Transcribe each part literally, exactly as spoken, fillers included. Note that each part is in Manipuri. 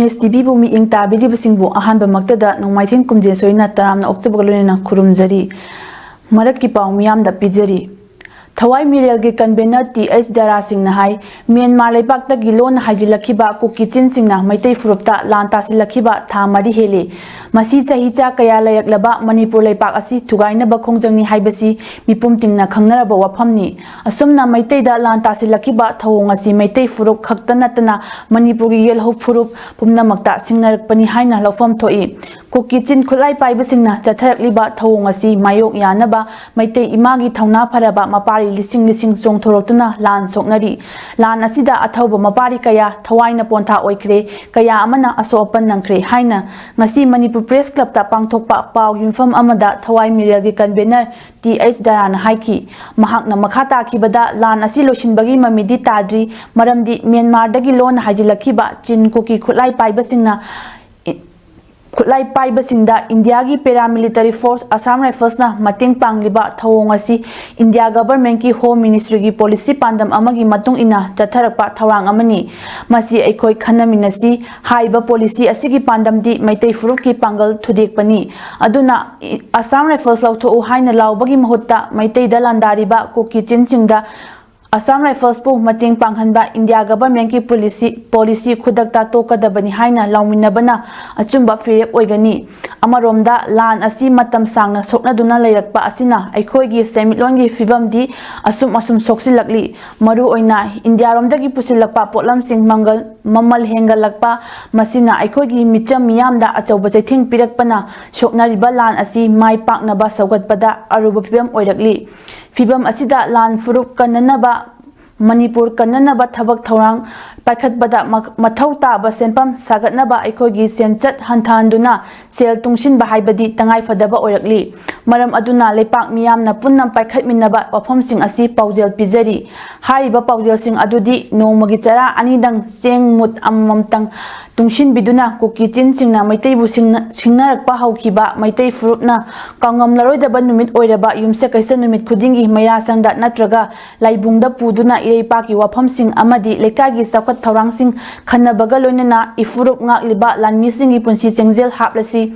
ꯅꯤꯁ ꯇꯤꯚꯤꯕꯨ ꯃꯤꯠꯌꯦꯡ ꯇꯥꯕꯤꯔꯤꯕꯁꯤꯡꯕꯨ ꯑꯍꯥꯟꯕꯃꯛꯇꯗ ꯅꯣꯡꯃꯥꯏꯊꯦꯝ ꯀꯨꯝꯖꯦ ꯁꯣꯏꯅ ꯇꯔꯥꯝꯅ ꯑꯣꯛꯆꯕꯒ ꯂꯣꯏꯅꯅ ꯈꯨꯔꯨꯝꯖꯔꯤ꯫ ꯃꯔꯛꯀꯤ ꯄꯥꯎ ꯃꯤꯌꯥꯝꯗ ꯄꯤꯖꯔꯤ꯫ ꯊꯋꯥꯏ ꯃꯤꯔꯦꯜꯒꯤ ꯀꯟꯚꯦꯅꯔ ꯇꯤ ꯑꯩꯆ ꯗꯥꯔꯥ ꯁꯤꯡꯅ ꯍꯥꯏ, ꯃ꯭ꯌꯥꯟꯃꯥꯔ ꯂꯩꯄꯥꯛꯇꯒꯤ ꯂꯣꯟꯅ ꯍꯥꯏꯖꯤꯜꯂꯛꯈꯤꯕ ꯀꯨꯀꯤ ꯆꯤꯟꯁꯤꯡꯅ ꯃꯩꯇꯩ ꯐꯨꯔꯨꯞꯇ ꯂꯥꯟ ꯇꯥꯁꯤꯜꯂꯛꯈꯤꯕ ꯊꯥ ꯃꯔꯤ ꯍꯦꯜꯂꯤ꯫ ꯃꯁꯤ ꯆꯍꯤ ꯆꯥ ꯀꯌꯥ ꯂꯩꯔꯛꯂꯕ ꯃꯅꯤꯄꯨꯔ ꯂꯩꯄꯥꯛ ꯑꯁꯤ ꯊꯨꯒꯥꯏꯅꯕ ꯈꯣꯡꯖꯪꯅꯤ ꯍꯥꯏꯕꯁꯤ ꯃꯤꯄꯨꯝ ꯇꯤꯡꯅ ꯈꯪꯅꯔꯕ ꯋꯥꯐꯝꯅꯤ꯫ ꯑꯁꯨꯝꯅ ꯃꯩꯇꯩꯗ ꯂꯥꯟ ꯇꯥꯁꯤꯜꯂꯛꯈꯤꯕ ꯊꯧꯑꯣꯡ ꯑꯁꯤ ꯃꯩꯇꯩ ꯐꯨꯔꯨꯞ ꯈꯛꯇ ꯅꯠꯇꯅ ꯃꯅꯤꯄꯨꯔꯒꯤ ꯌꯦꯜꯍꯧ ꯐꯨꯔꯨꯞ ꯄꯨꯝꯅꯃꯛꯇ ꯁꯤꯡꯅꯔꯛꯄꯅꯤ ꯍꯥꯏꯅ ꯂꯧꯐꯝ ꯊꯣꯛꯏ꯫ ꯀꯨꯀꯤ ꯆꯤꯟ ꯈꯨꯠꯂꯥꯏ ꯄꯥꯏꯕꯁꯤꯡꯅ ꯆꯠꯊꯔꯛꯂꯤꯕ ꯊꯧꯑꯣꯡ ꯑꯁꯤ ꯃꯥꯌꯣꯛ ꯌꯥꯅꯕ ꯃꯩꯇꯩ ꯏꯃꯥꯒꯤ ꯊꯧꯅꯥ ꯐꯔꯕ ꯃꯄꯥꯔꯤ ꯂꯤꯁꯤꯡ ꯂꯤꯁꯤꯡ ꯆꯣꯡꯊꯣꯔꯛꯇꯨꯅ ꯂꯥꯟ ꯁꯣꯛꯅꯔꯤ꯫ ꯂꯥꯟ ꯑꯁꯤꯗ ꯑꯊꯧꯕ ꯃꯄꯥꯔꯤ ꯀꯌꯥ ꯊꯋꯥꯏꯅ ꯄꯣꯟꯊꯥ ꯑꯣꯏꯈ꯭ꯔꯦ, ꯀꯌꯥ ꯑꯃꯅ ꯑꯁꯣꯛ ꯑꯄꯟ ꯅꯪꯈ꯭ꯔꯦ ꯍꯥꯏꯅ ꯉꯁꯤ ꯃꯅꯤꯄꯨꯔ ꯄ꯭ꯔꯦꯁ ꯀ꯭ꯂꯕꯇ ꯄꯥꯡꯊꯣꯛꯄ ꯄꯥꯎ ꯌꯨꯝꯐꯝ ꯑꯃꯗ ꯊꯋꯥꯏ ꯃꯤꯔꯦꯜꯒꯤ ꯀꯟꯚꯦꯅꯔ ꯇꯤ ꯑꯩꯆ ꯗꯥꯔꯥꯅ ꯍꯥꯏꯈꯤ꯫ ꯃꯍꯥꯛꯅ ꯃꯈꯥ ꯇꯥꯈꯤꯕꯗ, ꯂꯥꯟ ꯑꯁꯤ ꯂꯣꯏꯁꯤꯟꯕꯒꯤ ꯃꯃꯤꯗꯤ ꯇꯥꯗ꯭ꯔꯤ, ꯃꯔꯝꯗꯤ ꯃ꯭ꯌꯥꯟꯃꯥꯔꯗꯒꯤ ꯂꯣꯟꯅ ꯍꯥꯏꯖꯤꯜꯂꯛꯈꯤꯕ ꯆꯤꯟ ꯀꯨꯀꯤ ꯈꯨꯠꯂꯥꯏ ꯄꯥꯏꯕꯁꯤꯡꯅ ꯈꯨꯠꯂꯥꯏ ꯄꯥꯏꯕꯁꯤꯡꯗ ꯏꯟꯗꯤꯌꯥꯒꯤ ꯄꯦꯔꯥꯃꯤꯂꯤꯇꯔꯤ ꯐꯣꯔꯁ ꯑꯁꯥꯝ ꯔꯥꯏꯐꯜꯁꯅ ꯃꯇꯦꯡ ꯄꯥꯡꯂꯤꯕ ꯊꯧꯑꯣꯡ ꯑꯁꯤ ꯏꯟꯗꯤꯌꯥ ꯒꯚꯔꯟꯃꯦꯟꯠꯀꯤ ꯍꯣꯝ ꯃꯤꯅꯤꯁꯇ꯭ꯔꯤꯒꯤ ꯄꯣꯂꯤꯁꯤ ꯄꯥꯟꯗꯝ ꯑꯃꯒꯤ ꯃꯇꯨꯡ ꯏꯟꯅ ꯆꯠꯊꯔꯛꯄ ꯊꯧꯔꯥꯡ ꯑꯃꯅꯤ꯫ ꯃꯁꯤ ꯑꯩꯈꯣꯏ ꯈꯟꯅꯃꯤꯟꯅꯁꯤ꯫ ꯍꯥꯏꯔꯤꯕ ꯄꯣꯂꯤꯁꯤ ꯑꯁꯤꯒꯤ ꯄꯥꯟꯗꯝꯗꯤ ꯃꯩꯇꯩ ꯐꯨꯔꯨꯞꯀꯤ ꯄꯥꯡꯒꯜ ꯊꯨꯗꯦꯛꯄꯅꯤ꯫ ꯑꯗꯨꯅ ꯏ-, ꯑꯁꯥꯝ ꯔꯥꯏꯐꯜꯁ ꯂꯧꯊꯣꯛꯎ ꯍꯥꯏꯅ ꯂꯥꯎꯕꯒꯤ ꯃꯍꯨꯠꯇ ꯃꯩꯇꯩꯗ ꯂꯥꯟꯗꯥꯔꯤꯕ ꯀꯨꯀꯤ ꯆꯤꯟꯁꯤꯡꯗ ꯑꯁꯥꯝ ꯔꯥꯏꯐꯜꯁꯄꯨ ꯃꯇꯦꯡ ꯄꯥꯡꯍꯟꯕ ꯏꯟꯗꯤꯌꯥ ꯒꯚꯔꯟꯃꯦꯟꯠꯀꯤ ꯄꯣꯂꯤꯁꯤ, ꯄꯣꯂꯤꯁꯤ ꯈꯨꯗꯛꯇ ꯇꯣꯛꯀꯗꯕꯅꯤ ꯍꯥꯏꯅ ꯂꯥꯎꯃꯤꯟꯅꯕꯅ ꯑꯆꯨꯝꯕ ꯐꯤꯔꯦꯞ ꯑꯣꯏꯒꯅꯤ꯫ ꯑꯃꯔꯣꯝꯗ, ꯂꯥꯟ ꯑꯁꯤ ꯃꯇꯝ ꯁꯥꯡꯅ ꯁꯣꯛꯅꯗꯨꯅ ꯂꯩꯔꯛꯄ ꯑꯁꯤꯅ ꯑꯩꯈꯣꯏꯒꯤ ꯁꯦꯟꯃꯤꯠꯂꯣꯟꯒꯤ ꯐꯤꯕꯝꯗꯤ ꯑꯁꯨꯝ ꯑꯁꯨꯝ ꯁꯣꯛꯆꯤꯜꯂꯛꯂꯤ꯫ ꯃꯔꯨꯑꯣꯏꯅ ꯏꯟꯗꯤꯌꯥꯔꯣꯝꯗꯒꯤ ꯄꯨꯁꯤꯜꯂꯛꯄ ꯄꯣꯠꯂꯝꯁꯤꯡ ꯃꯪꯒꯜ, ꯃꯃꯜ ꯍꯦꯟꯒꯠꯂꯛꯄ, ꯃꯁꯤꯅ ꯑꯩꯈꯣꯏꯒꯤ ꯃꯤꯆꯝ ꯃꯤꯌꯥꯝꯗ ꯑꯆꯧꯕ ꯆꯩꯊꯦꯡ ꯄꯤꯔꯛꯄꯅ ꯁꯣꯛꯅꯔꯤꯕ ꯂꯥꯟ ꯑꯁꯤ ꯃꯥꯏ ꯄꯥꯛꯅꯕ ꯁꯧꯒꯠꯄꯗ ꯑꯔꯨꯕ ꯐꯤꯕꯝ ꯑꯣꯏꯔꯛꯂꯤ꯫ ꯐꯤꯕꯝ ꯑꯁꯤꯗ ꯂꯥꯟ ꯐꯨꯔꯨꯞ ꯀꯟꯅꯅꯕ, ꯃꯅꯤꯄꯨꯔ ꯀꯟꯅꯅꯕ ꯊꯕꯛ ꯊꯧꯔꯥꯡ ꯄꯥꯏꯈꯠꯄꯗ ꯃ-, ꯃꯊꯧ ꯇꯥꯕ ꯁꯦꯟꯐꯝ ꯁꯥꯒꯠꯅꯕ ꯑꯩꯈꯣꯏꯒꯤ ꯁꯦꯟꯆꯠ ꯍꯟꯊꯍꯟꯗꯨꯅ ꯁꯦꯜ ꯇꯨꯡꯁꯤꯟꯕ ꯍꯥꯏꯕꯗꯤ ꯇꯉꯥꯏꯐꯗꯕ ꯑꯣꯏꯔꯛꯂꯤ꯫ ꯃꯔꯝ ꯑꯗꯨꯅ ꯂꯩꯄꯥꯛ ꯃꯤꯌꯥꯝꯅ ꯄꯨꯟꯅ ꯄꯥꯏꯈꯠꯃꯤꯟꯅꯕ ꯋꯥꯐꯝꯁꯤꯡ ꯑꯁꯤ ꯄꯥꯎꯖꯦꯜ ꯄꯤꯖꯔꯤ꯫ ꯍꯥꯏꯔꯤꯕ ꯄꯥꯎꯖꯦꯜꯁꯤꯡ ꯑꯗꯨꯗꯤ ꯅꯣꯡꯃꯒꯤ ꯆꯔꯥ ꯑꯅꯤꯗꯪ ꯆꯦꯡ ꯃꯨꯠ ꯑꯃꯃꯝꯇꯪ ꯇꯨꯡꯁꯤꯟꯕꯤꯗꯨꯅ ꯀꯨꯀꯤ ꯆꯤꯟꯁꯤꯡꯅ ꯃꯩꯇꯩꯕꯨ ꯁꯤꯡꯅ-, ꯁꯤꯡꯅꯔꯛꯄ ꯍꯧꯈꯤꯕ ꯃꯩꯇꯩ ꯐꯨꯔꯨꯞꯅ ꯀꯥꯎꯉꯝꯂꯔꯣꯏꯗꯕ ꯅꯨꯃꯤꯠ ꯑꯣꯏꯔꯕ ꯌꯨꯝꯁꯀꯩꯁ ꯅꯨꯃꯤꯠ ꯈꯨꯗꯤꯡꯒꯤ ꯃꯩꯔꯥꯁꯪꯗ ꯅꯠꯇ꯭ꯔꯒ ꯂꯥꯏꯕꯨꯡꯗ ꯄꯨꯗꯨꯅ ꯏꯔꯩꯄꯥꯛꯀꯤ ꯋꯥꯐꯝꯁꯤꯡ ꯑꯃꯗꯤ ꯂꯩꯀꯥꯏꯒꯤ ꯆꯥꯎꯈꯠ ꯊꯧꯔꯥꯡꯁꯤꯡ ꯈꯟꯅꯕꯒ ꯂꯣꯏꯅꯅ ꯏꯐꯨꯔꯨꯞ ꯉꯥꯛꯂꯤꯕ ꯂꯥꯟꯃꯤꯁꯤꯡꯒꯤ ꯄꯨꯟꯁꯤ ꯆꯦꯡꯖꯦꯜ ꯍꯥꯞꯂꯁꯤ꯫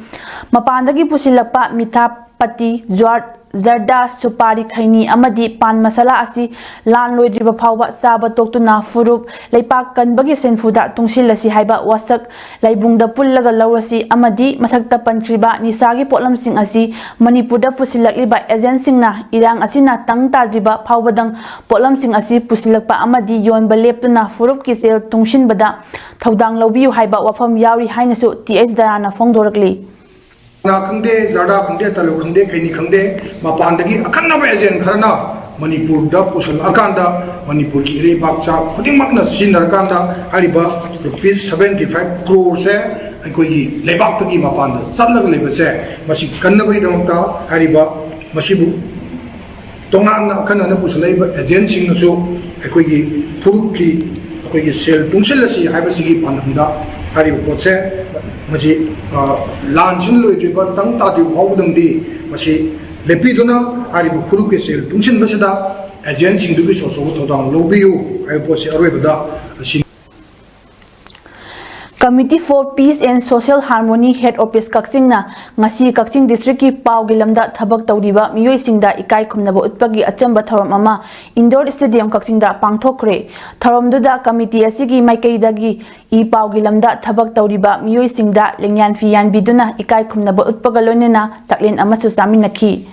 ꯃꯄꯥꯟꯗꯒꯤ ꯄꯨꯁꯤꯜꯂꯛꯄ ꯃꯤꯊꯥ, ꯄꯇꯤ, ꯖ꯭ꯋꯥꯔ, ꯖꯔꯗꯥ, ꯁꯨꯄꯥꯔꯤ, ꯈꯩꯅꯤ ꯑꯃꯗꯤ ꯄꯥꯟ ꯃꯁꯥꯂꯥ ꯑꯁꯤ ꯂꯥꯟ ꯂꯣꯏꯗ꯭ꯔꯤꯕ ꯐꯥꯎꯕ ꯆꯥꯕ ꯇꯣꯛꯇꯨꯅ ꯐꯨꯔꯨꯞ ꯂꯩꯄꯥꯛ ꯀꯟꯕꯒꯤ ꯁꯦꯟꯐꯨꯗ ꯇꯨꯡꯁꯤꯜꯂꯁꯤ ꯍꯥꯏꯕ ꯋꯥꯁꯛ ꯂꯥꯏꯕꯨꯡꯗ ꯄꯨꯜꯂꯒ ꯂꯧꯔꯁꯤ ꯑꯃꯗꯤ ꯃꯊꯛꯇ ꯄꯟꯈ꯭ꯔꯤꯕ ꯅꯤꯁꯥꯒꯤ ꯄꯣꯠꯂꯝꯁꯤꯡ ꯑꯁꯤ ꯃꯅꯤꯄꯨꯔꯗ ꯄꯨꯁꯤꯜꯂꯛꯂꯤꯕ ꯑꯦꯖꯦꯟꯁꯤꯡꯅ ꯏꯔꯥꯡ ꯑꯁꯤꯅ ꯇꯪ ꯇꯥꯗ꯭ꯔꯤꯕ ꯐꯥꯎꯕꯗꯪ ꯄꯣꯠꯂꯝꯁꯤꯡ ꯑꯁꯤ ꯄꯨꯁꯤꯜꯂꯛꯄ ꯑꯃꯗꯤ ꯌꯣꯟꯕ ꯂꯦꯞꯇꯨꯅ ꯐꯨꯔꯨꯞꯀꯤ ꯁꯦꯜ ꯇꯨꯡꯁꯤꯟꯕꯗ ꯊꯧꯗꯥꯡ ꯂꯧꯕꯤꯌꯨ ꯍꯥꯏꯕ ꯋꯥꯐꯝ ꯌꯥꯎꯔꯤ ꯍꯥꯏꯅꯁꯨ ꯇꯤ ꯑꯩꯆ ꯗꯔꯥꯅ ꯐꯣꯡꯗꯣꯔꯛꯂꯤ꯫ ꯈꯪꯗꯦ, ꯖꯔꯗꯥ ꯈꯪꯗꯦ, ꯇꯥꯂꯨ ꯈꯪꯗꯦ, ꯈꯩꯅꯤ ꯈꯪꯗꯦ, ꯃꯄꯥꯟꯗꯒꯤ ꯑꯈꯟꯅꯕ ꯑꯦꯖꯦꯟ ꯈꯔꯅ ꯃꯅꯤꯄꯨꯔꯗ ꯄꯨꯁꯤꯜꯂꯛꯑꯀꯥꯟꯗ ꯃꯅꯤꯄꯨꯔꯒꯤ ꯏꯔꯩꯕꯥꯛꯆꯥ ꯈꯨꯗꯤꯡꯃꯛꯅ ꯁꯤꯖꯤꯟꯅꯔꯀꯥꯟꯗ ꯍꯥꯏꯔꯤꯕ ꯔꯨꯄꯤꯁ ꯁꯚꯦꯟꯇꯤ ꯐꯥꯏꯚ ꯀ꯭ꯔꯣꯔꯁꯦ ꯑꯩꯈꯣꯏꯒꯤ ꯂꯩꯕꯥꯛꯇꯒꯤ ꯃꯄꯥꯟꯗ ꯆꯠꯂꯒ ꯂꯩꯕꯁꯦ, ꯃꯁꯤ ꯀꯟꯅꯕꯒꯤꯗꯃꯛꯇ ꯍꯥꯏꯔꯤꯕ ꯃꯁꯤꯕꯨ ꯇꯣꯉꯥꯟꯅ ꯑꯈꯟꯅꯅ ꯄꯨꯁꯤꯜꯂꯛꯏꯕ ꯑꯦꯖꯦꯟꯁꯤꯡꯅꯁꯨ ꯑꯩꯈꯣꯏꯒꯤ ꯐꯨꯔꯨꯞꯀꯤ ꯑꯩꯈꯣꯏꯒꯤ ꯁꯦꯜ ꯇꯨꯡꯁꯤꯜꯂꯁꯤ ꯍꯥꯏꯕꯁꯤꯒꯤ ꯄꯥꯟꯗꯝꯗ ꯍꯥꯏꯔꯤꯕ ꯄꯣꯠꯁꯦ ꯃꯁꯤ, ꯑ, ꯂꯥꯟꯁꯤꯅ ꯂꯣꯏꯗ꯭ꯔꯤꯕ ꯇꯪ ꯇꯥꯗ꯭ꯔꯤꯕ ꯐꯥꯎꯕꯗꯪꯗꯤ ꯃꯁꯤ ꯂꯦꯞꯄꯤꯗꯨꯅ ꯍꯥꯏꯔꯤꯕ ꯐꯨꯔꯨꯞꯀꯤ ꯁꯦꯜ ꯇꯨꯡꯁꯤꯟꯕꯁꯤꯗ ꯑꯦꯖꯦꯟꯁꯤꯡꯗꯨꯒꯤꯁꯨ ꯑꯆꯧꯕ ꯊꯧꯗꯥꯡ ꯂꯧꯕꯤꯌꯨ ꯍꯥꯏꯕ ꯄꯣꯠꯁꯤ ꯑꯔꯣꯏꯕꯗ ꯑꯁꯤ꯫ Committee for Peace and Social Harmony Head Office ꯀꯛꯆꯤꯡꯅ ꯉꯁꯤ ꯀꯛꯆꯤꯡ ꯗꯤꯁꯇ꯭ꯔꯤꯛꯀꯤ ꯄꯥꯎꯒꯤ ꯂꯝꯗ ꯊꯕꯛ ꯇꯧꯔꯤꯕ ꯃꯤꯑꯣꯏꯁꯤꯡꯗ ꯏꯀꯥꯏ ꯈꯨꯝꯅꯕ ꯎꯠꯄꯒꯤ ꯑꯆꯝꯕ ꯊꯧꯔꯝ ꯑꯃ ꯏꯟꯗꯣꯔ ꯁ꯭ꯇꯦꯗꯤꯌꯝ ꯀꯛꯆꯤꯡꯗ ꯄꯥꯡꯊꯣꯛꯈ꯭ꯔꯦ꯫ ꯊꯧꯔꯝꯗꯨꯗ ꯀꯃꯤꯇꯤ ꯑꯁꯤꯒꯤ ꯃꯥꯏꯀꯩꯗꯒꯤ ꯏ ꯄꯥꯎꯒꯤ ꯂꯝꯗ ꯊꯕꯛ ꯇꯧꯔꯤꯕ ꯃꯤꯑꯣꯏꯁꯤꯡꯗ ꯂꯦꯡꯌꯥꯟ ꯐꯤ ꯌꯥꯟꯕꯤꯗꯨꯅ ꯏꯀꯥꯏ ꯈꯨꯝꯅꯕ ꯎꯠꯄꯒ ꯂꯣꯏꯅꯅ ꯆꯥꯛꯂꯦꯟ ꯑꯃꯁꯨ ꯆꯥꯃꯤꯟꯅꯈꯤ꯫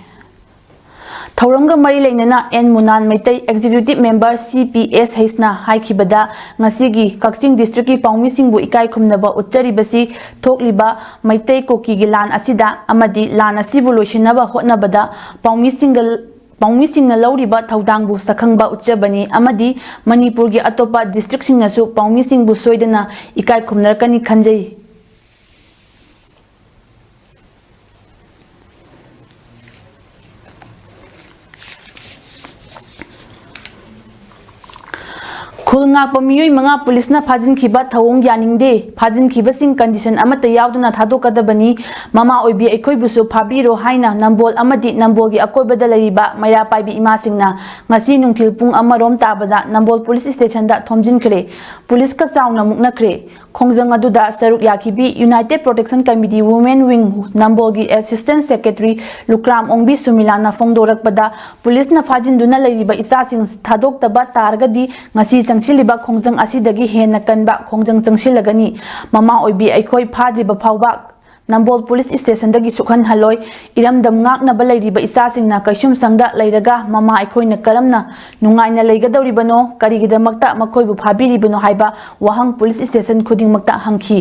ꯊꯧꯔꯝꯒ ꯃꯔꯤ ꯂꯩꯅꯅ N Munan Meitei, Executive Member C P S H ꯅ ꯍꯥꯏꯈꯤꯕꯗ, ꯉꯁꯤꯒꯤ ꯀꯛꯆꯤꯡ ꯗꯤꯁꯇ꯭ꯔꯤꯛꯀꯤ ꯄꯥꯎꯃꯤꯁꯤꯡꯕꯨ ꯏꯀꯥꯏ ꯈꯨꯝꯅꯕ ꯎꯠꯆꯔꯤꯕꯁꯤ ꯊꯣꯛꯂꯤꯕ ꯃꯩꯇꯩ ꯀꯨꯀꯤꯒꯤ ꯂꯥꯟ ꯑꯁꯤꯗ ꯑꯃꯗꯤ ꯂꯥꯟ ꯑꯁꯤꯕꯨ ꯂꯣꯏꯁꯤꯟꯅꯕ ꯍꯣꯠꯅꯕꯗ ꯄꯥꯎꯃꯤꯁꯤꯡꯒ, ꯄꯥꯎꯃꯤꯁꯤꯡꯅ ꯂꯧꯔꯤꯕ ꯊꯧꯗꯥꯡꯕꯨ ꯁꯛꯈꯪꯕ ꯎꯠꯆꯕꯅꯤ ꯑꯃꯗꯤ ꯃꯅꯤꯄꯨꯔꯒꯤ ꯑꯇꯣꯞꯄ ꯗꯤꯁꯇ꯭ꯔꯤꯛꯁꯤꯡꯅꯁꯨ ꯄꯥꯎꯃꯤꯁꯤꯡꯕꯨ ꯁꯣꯏꯗꯅ ꯏꯀꯥꯏ ꯈꯨꯝꯅꯔꯛꯀꯅꯤ ꯈꯟꯖꯩ꯫ ꯈꯨꯜ ꯉꯥꯛꯄ ꯃꯤꯑꯣꯏ ꯃꯉꯥ ꯄꯨꯂꯤꯁꯅ ꯐꯥꯖꯤꯟꯈꯤꯕ ꯊꯧꯑꯣꯡ ꯌꯥꯅꯤꯡꯗꯦ꯫ ꯐꯥꯖꯤꯟꯈꯤꯕꯁꯤꯡ ꯀꯟꯗꯤꯁꯟ ꯑꯃꯠꯇ ꯌꯥꯎꯗꯅ ꯊꯥꯗꯣꯛꯀꯗꯕꯅꯤ꯫ ꯃꯃꯥ ꯑꯣꯏꯕꯤ ꯑꯩꯈꯣꯏꯕꯨꯁꯨ ꯐꯥꯕꯤꯔꯣ ꯍꯥꯏꯅ ꯅꯝꯕꯣꯜ ꯑꯃꯗꯤ ꯅꯝꯕꯣꯜꯒꯤ ꯑꯀꯣꯏꯕꯗ ꯂꯩꯔꯤꯕ ꯃꯩꯔꯥ ꯄꯥꯏꯕꯤ ꯏꯃꯥꯁꯤꯡꯅ ꯉꯁꯤ ꯅꯨꯡꯊꯤꯜ ꯄꯨꯡ ꯑꯃꯔꯣꯝ ꯇꯥꯕꯗ ꯅꯝꯕꯣꯜ ꯄꯨꯂꯤꯁ ꯁ꯭ꯇꯦꯁꯟꯗ ꯊꯣꯝꯖꯤꯟꯈ꯭ꯔꯦ꯫ ꯄꯨꯂꯤꯁꯀ ꯆꯥꯎꯅ ꯃꯨꯛꯅꯈ꯭ꯔꯦ꯫ ꯈꯣꯡꯖꯪ ꯑꯗꯨꯗ ꯁꯔꯨꯛ ꯌꯥꯈꯤꯕꯤ United Protection Committee Women Wing ꯅꯝꯕꯣꯜꯒꯤ Assistant Secretary ꯂꯨꯀ꯭ꯔꯥꯝ ꯑꯣꯡꯕꯤ ꯁꯨꯃꯤꯂꯥꯅ ꯐꯣꯡꯗꯣꯔꯛꯄꯗ, ꯄꯨꯂꯤꯁꯅ ꯐꯥꯖꯤꯟꯗꯨꯅ ꯂꯩꯔꯤꯕ ꯏꯆꯥꯁꯤꯡ ꯊꯥꯗꯣꯛꯇꯕ ꯇꯥꯔꯒꯗꯤ ꯉꯁꯤ ꯆꯪꯁꯤꯜꯂꯤꯕ ꯈꯣꯡꯖꯪ ꯑꯁꯤꯗꯒꯤ ꯍꯦꯟꯅ ꯀꯟꯕ ꯈꯣꯡꯖꯪ ꯆꯪꯁꯤꯜꯂꯒꯅꯤ꯫ ꯃꯃꯥ ꯑꯣꯏꯕꯤ ꯑꯩꯈꯣꯏ ꯐꯥꯗ꯭ꯔꯤꯕ ꯐꯥꯎꯕ ꯅꯝꯕꯣꯜ ꯄꯨꯂꯤꯁ ꯁ꯭ꯇꯦꯁꯟꯗꯒꯤ ꯁꯣꯛꯍꯟꯍꯜꯂꯣꯏ꯫ ꯏꯔꯝꯗꯝ ꯉꯥꯛꯅꯕ ꯂꯩꯔꯤꯕ ꯏꯆꯥꯁꯤꯡꯅ ꯀꯩꯁꯨꯝꯁꯪꯗ ꯂꯩꯔꯒ ꯃꯃꯥ ꯑꯩꯈꯣꯏꯅ ꯀꯔꯝꯅ ꯅꯨꯡꯉꯥꯏꯅ ꯂꯩꯒꯗꯧꯔꯤꯕꯅꯣ? ꯀꯔꯤꯒꯤꯗꯃꯛꯇ ꯃꯈꯣꯏꯕꯨ ꯐꯥꯕꯤꯔꯤꯕꯅꯣ ꯍꯥꯏꯕ ꯋꯥꯍꯪ ꯄꯨꯂꯤꯁ ꯁ꯭ꯇꯦꯁꯟ ꯈꯨꯗꯤꯡꯃꯛꯇ ꯍꯪꯈꯤ꯫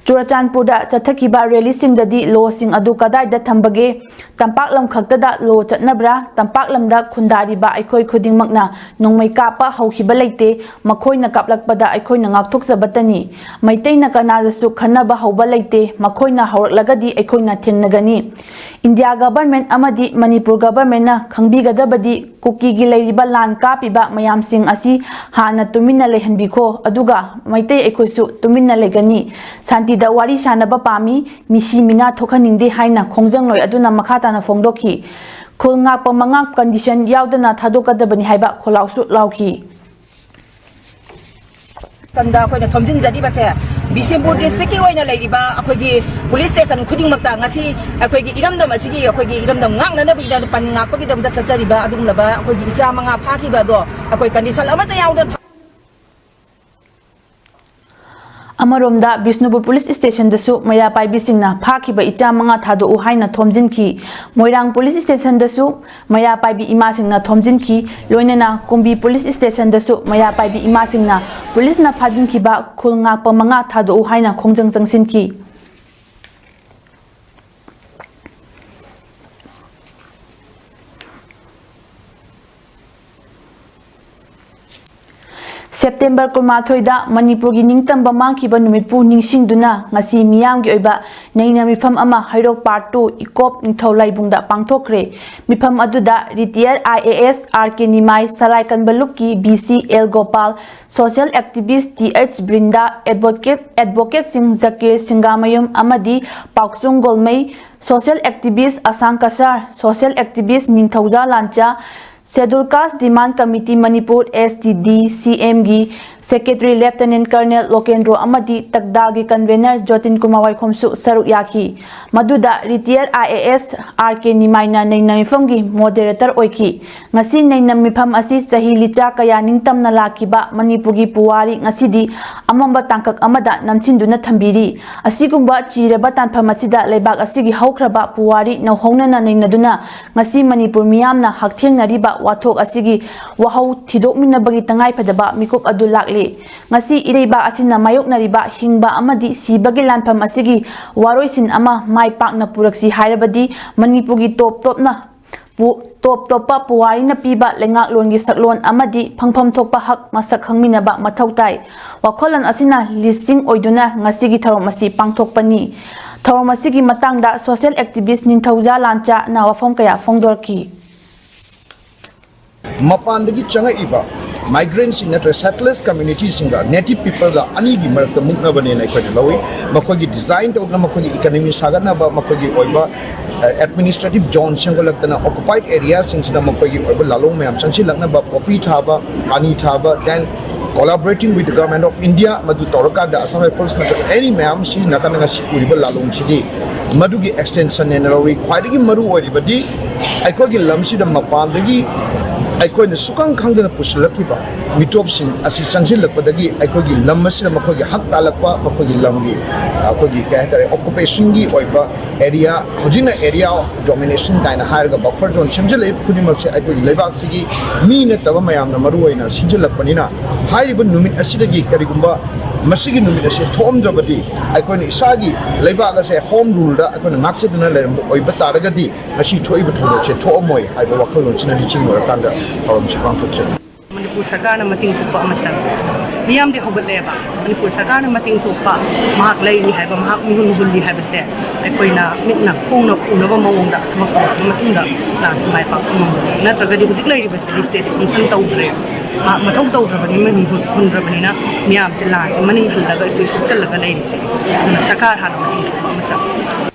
ꯆꯨꯔꯆꯥꯟꯄꯨꯔꯗ ꯆꯠꯊꯈꯤꯕ ꯔꯦꯂꯤꯁꯤꯡꯗꯗꯤ ꯂꯣꯁꯤꯡ ꯑꯗꯨ ꯀꯗꯥꯏꯗ ꯊꯝꯕꯒꯦ? ꯇꯝꯄꯥꯛ ꯂꯝ ꯈꯛꯇꯗ ꯂꯣ ꯆꯠꯅꯕ꯭ꯔꯥ? ꯇꯝꯄꯥꯛ ꯂꯝꯗ ꯈꯨꯟꯗꯥꯔꯤꯕ ꯑꯩꯈꯣꯏ ꯈꯨꯗꯤꯡꯃꯛꯅ ꯅꯣꯡꯃꯩ ꯀꯥꯞꯄ ꯍꯧꯈꯤꯕ ꯂꯩꯇꯦ꯫ ꯃꯈꯣꯏꯅ ꯀꯥꯞꯂꯛꯄꯗ ꯑꯩꯈꯣꯏꯅ ꯉꯥꯛꯊꯣꯛꯆꯕꯇꯅꯤ꯫ ꯃꯩꯇꯩꯅ ꯀꯅꯥꯗꯁꯨ ꯈꯟꯅꯕ ꯍꯧꯕ ꯂꯩꯇꯦ꯫ ꯃꯈꯣꯏꯅ ꯍꯧꯔꯛꯂꯒꯗꯤ ꯑꯩꯈꯣꯏꯅ ꯊꯦꯡꯅꯒꯅꯤ꯫ ꯏꯟꯗꯤꯌꯥ ꯒꯚꯔꯟꯃꯦꯟꯠ ꯑꯃꯗꯤ ꯃꯅꯤꯄꯨꯔ ꯒꯚꯔꯟꯃꯦꯟꯠꯅ ꯈꯪꯕꯤꯒꯗꯕꯗꯤ ꯀꯨꯀꯤꯒꯤ ꯂꯩꯔꯤꯕ ꯂꯥꯟ ꯀꯥꯞꯄꯤꯕ ꯃꯌꯥꯝꯁꯤꯡ ꯑꯁꯤ ꯍꯥꯟꯅ ꯇꯨꯃꯤꯟꯅ ꯂꯩꯍꯟꯕꯤꯈꯣ, ꯑꯗꯨꯒ ꯃꯩꯇꯩ ꯑꯩꯈꯣꯏꯁꯨ ꯇꯨꯃꯤꯟꯅ ꯂꯩꯒꯅꯤ꯫ ꯁꯥꯟꯇꯤꯗ ꯋꯥꯔꯤ ꯁꯥꯟꯅꯕ ꯄꯥꯝꯃꯤ, ꯃꯤꯁꯤ ꯃꯤꯅꯥ ꯊꯣꯛꯍꯟꯅꯤꯡꯗꯦ ꯍꯥꯏꯅ ꯈꯣꯡꯖꯪꯂꯣꯏ ꯑꯗꯨꯅ ꯃꯈꯥ ꯇꯥꯅ ꯐꯣꯡꯗꯣꯛꯈꯤ꯫ ꯈꯨꯜ ꯉꯥꯛꯄ ꯃꯉꯥ ꯀꯟꯗꯤꯁꯟ ꯌꯥꯎꯗꯅ ꯊꯥꯗꯣꯛꯀꯗꯕꯅꯤ ꯍꯥꯏꯕ ꯈꯣꯜꯂꯥꯎꯁꯨ ꯂꯥꯎꯈꯤ꯫ ꯆꯟꯗ ꯑꯩꯈꯣꯏꯅ ꯊꯣꯝꯖꯤꯟꯖꯔꯤꯕꯁꯦ ꯕꯤꯁꯦꯝꯄꯨꯔ ꯗꯤꯁꯇ꯭ꯔꯤꯛꯀꯤ ꯑꯣꯏꯅ ꯂꯩꯔꯤꯕ ꯑꯩꯈꯣꯏꯒꯤ ꯄꯨꯂꯤꯁ ꯁ꯭ꯇꯦꯁꯟ ꯈꯨꯗꯤꯡꯃꯛꯇ ꯉꯁꯤ ꯑꯩꯈꯣꯏꯒꯤ ꯏꯔꯝꯗꯝ ꯑꯁꯤꯒꯤ, ꯑꯩꯈꯣꯏꯒꯤ ꯏꯔꯝꯗꯝ ꯉꯥꯛꯅꯅꯕꯒꯤꯗꯃꯛ, ꯄꯟ ꯉꯥꯛꯄꯒꯤꯗꯃꯛꯇ ꯆꯠꯆꯔꯤꯕ ꯑꯗꯨꯒꯨꯝꯂꯕ ꯑꯩꯈꯣꯏꯒꯤ ꯏꯆꯥ ꯃꯉꯥ ꯐꯥꯈꯤꯕ ꯑꯗꯣ ꯑꯩꯈꯣꯏ ꯀꯟꯗꯤꯁꯟ ꯑꯃꯠꯇ ꯌꯥꯎꯗꯅ ꯑꯃꯔꯣꯝꯗ ꯕꯤꯁꯅꯨꯄꯨꯔ ꯄꯨꯂꯤꯁ ꯁ꯭ꯇꯦꯁꯟꯗꯁꯨ ꯃꯩꯔꯥ ꯄꯥꯏꯕꯤꯁꯤꯡꯅ ꯐꯥꯈꯤꯕ ꯏꯆꯥ ꯃꯉꯥ ꯊꯥꯗꯣꯛꯎ ꯍꯥꯏꯅ ꯊꯣꯝꯖꯤꯟꯈꯤ꯫ ꯃꯣꯏꯔꯥꯡ ꯄꯨꯂꯤꯁ ꯁ꯭ꯇꯦꯁꯟꯗꯁꯨ ꯃꯩꯔꯥ ꯄꯥꯏꯕꯤ ꯏꯃꯥꯁꯤꯡꯅ ꯊꯣꯝꯖꯤꯟꯈꯤ꯫ ꯂꯣꯏꯅꯅ ꯀꯨꯝꯕꯤ ꯄꯨꯂꯤꯁ ꯁ꯭ꯇꯦꯁꯟꯗꯁꯨ ꯃꯩꯔꯥ ꯄꯥꯏꯕꯤ ꯏꯃꯥꯁꯤꯡꯅ ꯄꯨꯂꯤꯁꯅ ꯐꯥꯖꯤꯟꯈꯤꯕ ꯈꯨꯜ ꯉꯥꯛꯄ ꯃꯉꯥ ꯊꯥꯗꯣꯛꯎ ꯍꯥꯏꯅ ꯈꯣꯡꯖꯪ ꯆꯪꯁꯤꯟꯈꯤ꯫ ꯁꯦꯞꯇꯦꯝꯕꯔ ꯀꯨꯟꯃꯥꯊꯣꯏꯗ ꯃꯅꯤꯄꯨꯔꯒꯤ ꯅꯤꯡꯇꯝꯕ ꯃꯥꯡꯈꯤꯕ ꯅꯨꯃꯤꯠꯄꯨ ꯅꯤꯡꯁꯤꯡꯗꯨꯅ ꯉꯁꯤ ꯃꯤꯌꯥꯝꯒꯤ ꯑꯣꯏꯕ ꯅꯩꯅ ꯃꯤꯐꯝ ꯑꯃ ꯍꯩꯔꯣꯛ ꯄꯥꯔꯠ ꯇꯨ ꯏꯀꯣꯞ ꯅꯤꯡꯊꯧ ꯂꯥꯏꯕꯨꯡꯗ ꯄꯥꯡꯊꯣꯛꯈ꯭ꯔꯦ꯫ ꯃꯤꯐꯝ ꯑꯗꯨꯗ ꯔꯤꯇꯤꯌꯔ ꯑꯥꯏ ꯑꯦ ꯑꯦꯁ ꯑꯥꯔ ꯀꯦ ꯅꯤꯃꯥꯏ, ꯁꯂꯥꯏ ꯀꯟꯕ ꯂꯨꯞꯀꯤ B C L Gopal, social activist T H Brinda, advocate, ꯑꯦꯗꯚꯣꯀꯦꯠꯁꯤꯡ ꯖꯀꯤꯔ ꯁꯤꯡꯒꯥꯃꯌꯨꯝ ꯑꯃꯗꯤ Paochung Golmei, social activist Asang Kasar, social activist Ningthouja Lancha, scheduled caste demand committee Manipur, S T D C ꯑꯦꯝꯒꯤ ꯁꯦꯀ꯭ꯔꯦꯇꯔꯤ ꯂꯦꯐꯇꯤꯅꯦꯟꯠ ꯀꯔꯅꯦꯜ ꯂꯣꯀꯦꯟꯗ꯭ꯔꯣ ꯑꯃꯗꯤ ꯇꯛꯗꯥꯜꯒꯤ ꯀꯟꯚꯦꯅꯔ ꯖꯣꯇꯤꯟ ꯀꯨꯃꯥꯔ ꯋꯥꯏꯈꯣꯝꯁꯨ ꯁꯔꯨꯛ ꯌꯥꯈꯤ꯫ ꯃꯗꯨꯗ ꯔꯤꯇꯤꯌꯔ ꯑꯥꯏ ꯑꯦ ꯑꯦꯁ ꯑꯥꯔ ꯀꯦ ꯅꯤꯃꯥꯏꯅ ꯅꯩꯅ ꯃꯤꯐꯝꯒꯤ ꯃꯣꯗꯦꯔꯦꯇꯔ ꯑꯣꯏꯈꯤ꯫ ꯉꯁꯤ ꯅꯩꯅ ꯃꯤꯐꯝ ꯑꯁꯤ ꯆꯍꯤ ꯂꯤꯆꯥ ꯀꯌꯥ ꯅꯤꯡꯇꯝꯅ ꯂꯥꯛꯈꯤꯕ ꯃꯅꯤꯄꯨꯔꯒꯤ ꯄꯨꯋꯥꯔꯤ ꯉꯁꯤꯗꯤ ꯑꯃꯝꯕ ꯇꯥꯡꯀꯛ ꯑꯃꯗ ꯅꯝꯁꯤꯟꯗꯨꯅ ꯊꯝꯕꯤꯔꯤ꯫ ꯑꯁꯤꯒꯨꯝꯕ ꯆꯤꯔꯕ ꯇꯥꯟꯐꯝ ꯑꯁꯤꯗ ꯂꯩꯕꯥꯛ ꯑꯁꯤꯒꯤ ꯍꯧꯈ꯭ꯔꯕ ꯄꯨꯋꯥꯔꯤ ꯅꯧꯍꯧꯅꯅ ꯅꯩꯅꯗꯨꯅ ꯉꯁꯤ ꯃꯅꯤꯄꯨꯔ ꯃꯤꯌꯥꯝꯅ ꯍꯛꯊꯦꯡꯅꯔꯤꯕ ꯋꯥꯊꯣꯛ ꯑꯁꯤꯒꯤ ꯋꯥꯍꯧ ꯊꯤꯗꯣꯛꯃꯤꯟꯅꯕꯒꯤ ꯇꯉꯥꯏꯐꯗꯕ ꯃꯤꯀꯨꯞ ꯑꯗꯨ ꯂꯥꯛꯂꯤ꯫ ꯉꯁꯤ ꯏꯔꯩꯕꯥꯛ ꯑꯁꯤꯅ ꯃꯥꯌꯣꯛꯅꯔꯤꯕ ꯍꯤꯡꯕ ꯑꯃꯗꯤ ꯁꯤꯕꯒꯤ ꯂꯥꯟꯐꯝ ꯑꯁꯤꯒꯤ ꯋꯥꯔꯣꯏꯁꯤꯟ ꯑꯃ ꯃꯥꯏ ꯄꯥꯛꯅ ꯄꯨꯔꯛꯁꯤ ꯍꯥꯏꯔꯕꯗꯤ ꯃꯅꯤꯄꯨꯔꯒꯤ ꯇꯣꯞ ꯇꯣꯞꯅ ꯄꯨ-, ꯇꯣꯞ ꯇꯣꯞꯄ ꯄꯨꯋꯥꯔꯤꯅ ꯄꯤꯕ ꯂꯩꯉꯥꯛꯂꯣꯟꯒꯤ ꯁꯛꯂꯣꯟ ꯑꯃꯗꯤ ꯐꯪꯐꯝ ꯊꯣꯛꯄ ꯍꯛ ꯃꯁꯛ ꯈꯪꯃꯤꯟꯅꯕ ꯃꯊꯧ ꯇꯥꯏ꯫ ꯋꯥꯈꯜꯂꯣꯟ ꯑꯁꯤꯅ ꯂꯤꯁꯤꯡ ꯑꯣꯏꯗꯨꯅ ꯉꯁꯤꯒꯤ ꯊꯧꯔꯝ ꯑꯁꯤ ꯄꯥꯡꯊꯣꯛꯄꯅꯤ꯫ ꯊꯧꯔꯝ ꯑꯁꯤꯒꯤ ꯃꯇꯥꯡꯗ ꯁꯣꯁꯤꯌꯦꯜ ꯑꯦꯛꯇꯤꯚꯤꯁ꯭ꯠ ꯅꯤꯡꯊꯧꯖꯥ ꯂꯥꯟꯆꯥꯅ ꯋꯥꯐꯝ ꯀꯌꯥ ꯐꯣꯡꯗꯣꯔꯛꯈꯤ꯫ ꯃꯄꯥꯟꯗꯒꯤ ꯆꯪꯉꯛꯏꯕ migrantꯁꯤꯡ ꯅꯠꯇ꯭ꯔꯒ settlers communityꯁꯤꯡꯒ native peopleꯒ ꯑꯅꯤꯒꯤ ꯃꯔꯛꯇ ꯃꯨꯛꯅꯕꯅꯦꯅ ꯑꯩꯈꯣꯏꯅ ꯂꯧꯏ꯫ ꯃꯈꯣꯏꯒꯤ design ꯇꯧꯗꯨꯅ ꯃꯈꯣꯏꯒꯤ economy ꯁꯥꯒꯠꯅꯕ, ꯃꯈꯣꯏꯒꯤ ꯑꯣꯏꯕ administrative zone ꯁꯦꯝꯒꯠꯂꯛꯇꯅ occupied areaꯁꯤꯡꯁꯤꯗ ꯃꯈꯣꯏꯒꯤ ꯑꯣꯏꯕ ꯂꯥꯂꯣꯡ ꯃꯌꯥꯝ ꯆꯪꯁꯤꯜꯂꯛꯅꯕ, poppy ꯊꯥꯕ, ꯀꯥꯅꯤ ꯊꯥꯕ, then collaborating with the Government of India, ꯃꯗꯨ ꯇꯧꯔꯀꯥꯟꯗ Assam Rifles ꯅꯠꯇ꯭ꯔꯒ any ꯃꯌꯥꯝꯁꯤ ꯅꯥꯀꯟꯗ ꯉꯁꯤ ꯎꯔꯤꯕ ꯂꯥꯂꯣꯡꯁꯤꯗꯤ ꯃꯗꯨꯒꯤ extensionꯅꯦꯅ ꯂꯧꯏ꯫ ꯈ꯭ꯋꯥꯏꯗꯒꯤ ꯃꯔꯨ ꯑꯣꯏꯔꯤꯕꯗꯤ ꯑꯩꯈꯣꯏꯒꯤ ꯂꯝꯁꯤꯗ ꯃꯄꯥꯟꯗꯒꯤ ꯑꯩꯈꯣꯏꯅ ꯁꯨꯈꯪ ꯈꯪꯗꯅ ꯄꯨꯁꯤꯜꯂꯛꯈꯤꯕ ꯃꯤꯇꯣꯞꯁꯤꯡ ꯑꯁꯤ ꯆꯪꯁꯤꯜꯂꯛꯄꯗꯒꯤ ꯑꯩꯈꯣꯏꯒꯤ ꯂꯝ ꯑꯁꯤꯗ ꯃꯈꯣꯏꯒꯤ ꯍꯛ ꯇꯥꯜꯂꯛꯄ, ꯃꯈꯣꯏꯒꯤ ꯂꯝꯒꯤ, ꯑꯩꯈꯣꯏꯒꯤ ꯀꯩ ꯍꯥꯏꯇꯥꯔꯦ, occupationꯒꯤ ꯑꯣꯏꯕ area, ꯍꯧꯖꯤꯛꯅ area of domination ꯀꯥꯏꯅ ꯍꯥꯏꯔꯒ buffer zone ꯁꯦꯝꯖꯤꯜꯂꯛꯏꯕ ꯈꯨꯗꯤꯡꯃꯛꯁꯦ ꯑꯩꯈꯣꯏꯒꯤ ꯂꯩꯕꯥꯛꯁꯤꯒꯤ ꯃꯤ ꯅꯠꯇꯕ ꯃꯌꯥꯝꯅ ꯃꯔꯨ ꯑꯣꯏꯅ ꯁꯤꯟꯖꯤꯜꯂꯛꯄꯅꯤꯅ, ꯍꯥꯏꯔꯤꯕ ꯅꯨꯃꯤꯠ ꯑꯁꯤꯗꯒꯤ ꯀꯔꯤꯒꯨꯝꯕ ꯃꯁꯤꯒꯤ ꯅꯨꯃꯤꯠ ꯑꯁꯤ ꯊꯣꯛꯑꯝꯗ꯭ꯔꯕꯗꯤ ꯑꯩꯈꯣꯏꯅ ꯏꯁꯥꯒꯤ ꯂꯩꯕꯥꯛ ꯑꯁꯦ home ruleꯗ ꯑꯩꯈꯣꯏꯅ ꯉꯥꯛꯆꯗꯨꯅ ꯂꯩꯔꯝꯕ ꯑꯣꯏꯕ ꯇꯥꯔꯒꯗꯤ ꯉꯁꯤ ꯊꯣꯛꯏꯕ ꯊꯧꯗꯣꯛꯁꯦ ꯊꯣꯛꯑꯝꯃꯣꯏ ꯍꯥꯏꯕ ꯋꯥꯈꯜꯂꯣꯟꯁꯤꯅ ꯂꯤꯆꯤꯡ ꯑꯣꯏꯔꯀꯥꯟꯗ ꯊꯧꯔꯝꯁꯤ ꯄꯥꯡꯊꯣꯛꯆꯔꯤ꯫ ꯃꯅꯤꯄꯨꯔ ꯁꯔꯀꯥꯔꯅ ꯃꯇꯦꯡ ꯊꯣꯛꯄ ꯑꯃ ꯆꯪꯉꯤ꯫ ꯃꯤꯌꯥꯝꯗꯤ ꯍꯧꯒꯠꯂꯛꯑꯦꯕ꯫ ꯃꯅꯤꯄꯨꯔ ꯁꯔꯀꯥꯔꯅ ꯃꯇꯦꯡ ꯊꯣꯛꯄ, ꯃꯍꯥꯛ ꯂꯩꯔꯤ ꯍꯥꯏꯕ, ꯃꯍꯥꯛ ꯃꯤꯍꯨꯟ ꯍꯨꯜꯂꯤ ꯍꯥꯏꯕꯁꯦ ꯑꯩꯈꯣꯏꯅ ꯃꯤꯠꯅ ꯈꯣꯡꯅ ꯎꯅꯕ ꯃꯑꯣꯡꯗ ꯊꯕꯛ ꯇꯧꯔꯕ ꯃꯇꯨꯡꯗ ꯂꯥꯟꯁꯤ ꯃꯥꯏ ꯄꯥꯛꯄ ꯉꯝꯒꯅꯤ꯫ ꯅꯠꯇ꯭ꯔꯒꯗꯤ ꯍꯧꯖꯤꯛ ꯂꯩꯔꯤꯕꯁꯤꯗꯤ state function ꯇꯧꯗ꯭ꯔꯦ꯫ ꯃꯍꯥꯛ ꯃꯊꯧ ꯇꯧꯗ꯭ꯔꯕꯅꯤ, ꯃꯤꯍꯨꯟ ꯍꯨꯟꯗ꯭ꯔꯕꯅꯤꯅ ꯃꯤꯌꯥꯝꯁꯦ ꯂꯥꯟꯁꯤ ꯃꯅꯤꯡ ꯍꯜꯂꯒ ꯑꯩꯈꯣꯏ ꯁꯣꯛꯆꯜꯂꯒ ꯂꯩꯔꯤꯁꯦ꯫ ꯑꯗꯨꯅ ꯁꯔꯀꯥꯔ ꯍꯥꯟꯅ ꯃꯇꯦꯡ ꯊꯣꯛꯄ ꯑꯃ ꯆꯪꯉꯤ꯫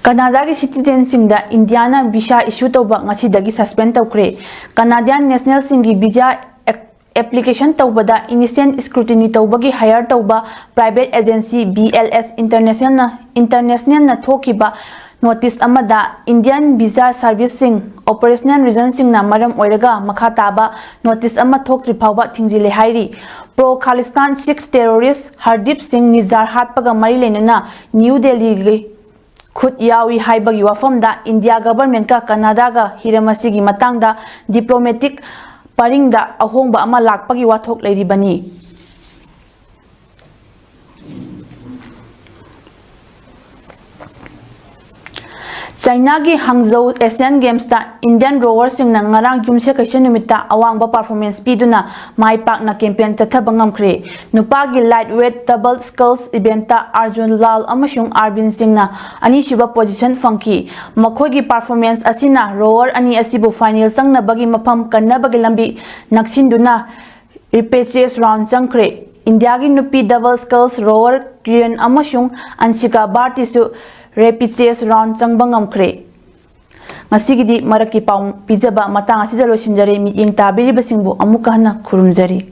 ꯀꯅꯥꯗꯥꯒꯤ citizenꯁꯤꯡꯗ ꯏꯟꯗꯤꯌꯥꯅ visa issue ꯇꯧꯕ ꯉꯁꯤꯗꯒꯤ suspend ꯇꯧꯈ꯭ꯔꯦ꯫ Canadian nationalꯁꯤꯡꯒꯤ visa application ꯇꯧꯕꯗ innocent scrutiny ꯇꯧꯕꯒꯤ hire ꯇꯧꯕ private agency B L S Internationalꯅ, Internationalꯅ ꯊꯣꯛꯈꯤꯕ notice ꯑꯃꯗ Indian visa serviceꯁꯤꯡ operational reasonꯁꯤꯡꯅ ꯃꯔꯝ ꯑꯣꯏꯔꯒ ꯃꯈꯥ ꯇꯥꯕ notice ꯑꯃ ꯊꯣꯛꯇ꯭ꯔꯤ ꯐꯥꯎꯕ ꯊꯤꯡꯖꯤꯜꯂꯦ ꯍꯥꯏꯔꯤ꯫ Pro Khalistan Sikh terrorist Hardeep Singh Nijjar ꯍꯥꯠꯄꯒ ꯃꯔꯤ ꯂꯩꯅꯅ ꯅ꯭ꯌꯨ ꯗꯦꯜꯂꯤꯒꯤ ꯈꯨꯠ ꯌꯥꯎꯏ ꯍꯥꯏꯕꯒꯤ ꯋꯥꯐꯝꯗ ꯏꯟꯗꯤꯌꯥ governmentꯀ ꯀꯅꯥꯗꯥꯒ ꯍꯤꯔꯝ ꯑꯁꯤꯒꯤ ꯃꯇꯥꯡꯗ diplomatic ꯄꯔꯤꯡꯗ ꯑꯍꯣꯡꯕ ꯑꯃ ꯂꯥꯛꯄꯒꯤ ꯋꯥꯊꯣꯛ ꯂꯩꯔꯤꯕꯅꯤ꯫ ꯆꯥꯏꯅꯥꯒꯤ ꯍꯥꯡꯖꯧ Asian Gamesꯇ Indian rowerꯁꯤꯡꯅ ꯉꯔꯥꯡ ꯌꯨꯝꯁꯀꯩꯁ ꯅꯨꯃꯤꯠꯇ ꯑꯋꯥꯡꯕ performance ꯄꯤꯗꯨꯅ ꯃꯥꯏ ꯄꯥꯛꯅ campaign ꯆꯠꯊꯕ ꯉꯝꯈ꯭ꯔꯦ꯫ ꯅꯨꯄꯥꯒꯤ light weight double sculls eventꯇ Arjun ꯂꯥꯜ ꯑꯃꯁꯨꯡ ꯑꯥꯔꯕꯤꯟ ꯁꯤꯡꯅ ꯑꯅꯤꯁꯨꯕ position ꯐꯪꯈꯤ꯫ ꯃꯈꯣꯏꯒꯤ performance ꯑꯁꯤꯅ rower ꯑꯅꯤ ꯑꯁꯤꯕꯨ final ꯆꯪꯅꯕꯒꯤ ꯃꯐꯝ ꯀꯟꯅꯕꯒꯤ ꯂꯝꯕꯤ ꯅꯛꯁꯤꯟꯗꯨꯅ repechage round ꯆꯪꯈ꯭ꯔꯦ꯫ ꯏꯟꯗꯤꯌꯥꯒꯤ ꯅꯨꯄꯤ double sculls rower ꯀꯤꯔꯟ ꯑꯃꯁꯨꯡ ꯑꯟꯁꯤꯀꯥ ꯚꯥꯔꯇꯤꯁꯨ repechage round ꯆꯪꯕ ꯉꯝꯈ꯭ꯔꯦ꯫ ꯉꯁꯤꯒꯤꯗꯤ ꯃꯔꯛꯀꯤ ꯄꯥꯎ ꯄꯤꯖꯕ ꯃꯇꯥꯡ ꯑꯁꯤꯗ ꯂꯣꯏꯁꯤꯟꯖꯔꯦ꯫ ꯃꯤꯠꯌꯦꯡ ꯇꯥꯕꯤꯔꯤꯕꯁꯤꯡꯕꯨ ꯑꯃꯨꯛꯀ ꯍꯟꯅ ꯈꯨꯔꯨꯝꯖꯔꯤ꯫